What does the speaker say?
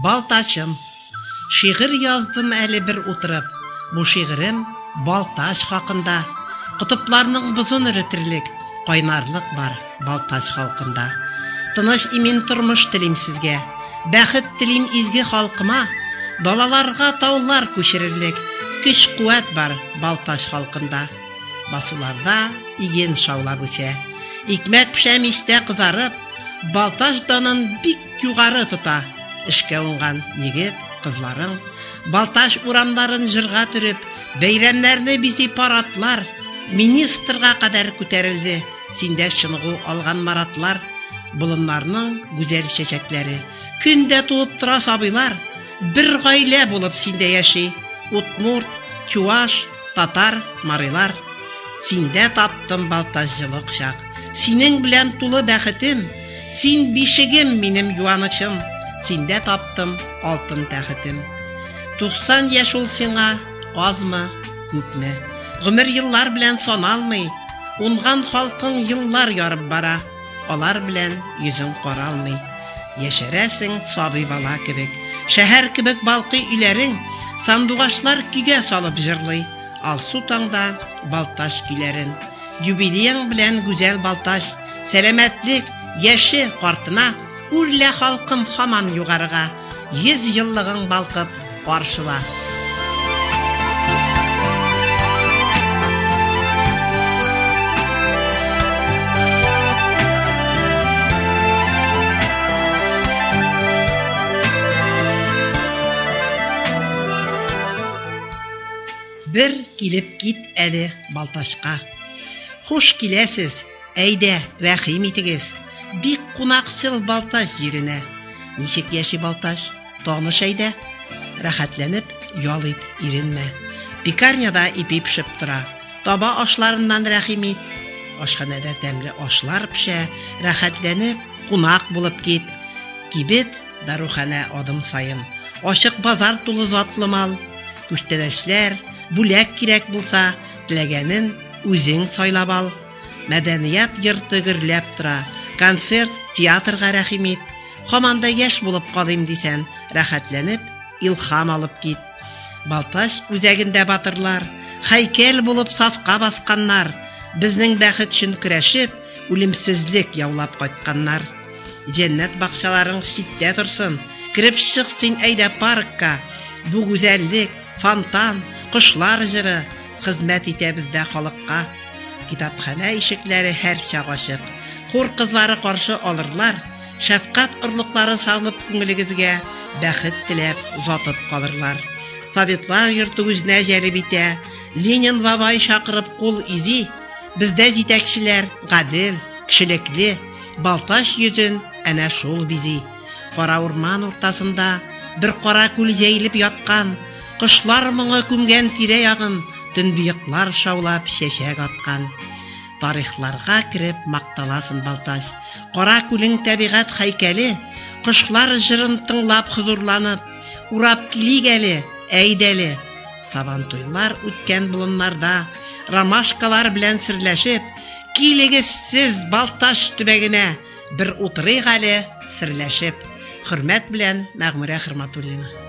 Балтачым. Шигырь яздым әле бер утырып. Бу шигырем Балтач хакында. Котыпларның бозын эретерлек кайнарлык бар Балтач халкында. Тыныч имин тормыш телим сезгә. Бәхет телим изге халкыма. Далаларга таулар күчерерлек көч-куәт бар Балтач халкында. Басуларда иген шаулап үсә. Икмәк пешә мичтә кызарып, Балтач данын бик югары тота. Эшкә уңган егет, кызларың. Балтач урамнарын җырга төреп, бәйрәмнәрне бизи парадлар. Министрга кадәр күтәрелде синдә чыныгу алган маратлар. Болыннарның гүзәл чәчәкләре. Көн дә туып тора сабыйлар. Бер гаилә булып синдә яши. Удмурт, чуаш, татар, марилар. Синдә таптым Балтач җылы кочак. Синең белән тулы бәхетем. Син бишегем минем юанычым. Синдә таптым алтын тәхетем. 90 яшь ул сиңа, азмы, күпме? Гомер еллар белән саналмый. Унган халкың еллар ярып бара. Алар белән йөзең каралмый. Яшәрәсең сабый бала кебек. Шәһәр кебек балкый өйләрең. Сандугачлар көйгә салып җырлый. Алсу таңда Балтач көйләрен. Юбилеең белән гүзәл Балтач. Сәламәтлек, яше, картына. Үрлә халкым һаман югарыга. 100 еллыгың балкып каршыла. Бер килеп кит әле Балтачка. Хуш киләсез, әйдә, рәхим итегез. Бик кунакчыл Балтач җиренә. Ничек яши Балтач? Таныш әйдә. Рәхәтләнеп ял ит, иренмә. Пекарняда ипи пешеп тора. Таба ашларыннан рәхим ит. Ашханәдә тәмле ашлар пешә. Рәхәтләнеп кунак булып кит. Кибет, даруханә адым саен. Ачык базар тулы затлы мал. Күчтәнәчләр, бүләк кирәк булса, теләгәнен үзең сайлап ал. Мәдәният йорты гөрләп тора. Концерт, театрга рәхим ит. Һаман да яшь булып калыйм дисән, рәхәтләнеп, илһам алып кит. Балтач үзәгендә батырлар, һәйкәл булып сафка басканнар, безнең бәхет өчен көрәшеп, үлемсезлек яулап кайтканнар. Җәннәт бакчаларың читтә торсын, кереп чык син әйдә паркка. Бу гүзәллек, фонтан, кошлар җыры хезмәт итә бездә халыкка. Китапханә ишекләре һәрчак ачык. Хур кызлары каршы алырлар, шәфкать орлыклары салып күңелегезгә бәхет теләп озатып калырлар. Советлар йорты үзенә җәлеп итә, Ленин бабай чакырып кул изи. Бездә җитәкчеләр гадел, кешелекле, Балтач йөзен әнә шул бизи. Кара урман уртасында бер кара күл җәелеп яткан, кошлар моңы күмгән тирә-ягын, төнбоеклар шаулап чәчәк аткан. Тарихларга кереп макталасын Балтач. Кара күлең табигать һәйкәле, кошлар җырын тыңлап хозурланып, урап килик әле, әйдәле. Сабантуйлар үткән болыннарда, ромашкалар белән серләшеп, килегез сез Балтач төбәгенә, бер утырыйк әле серләшеп. Хөрмәт белән Мәгъмүрә Хөрматуллина.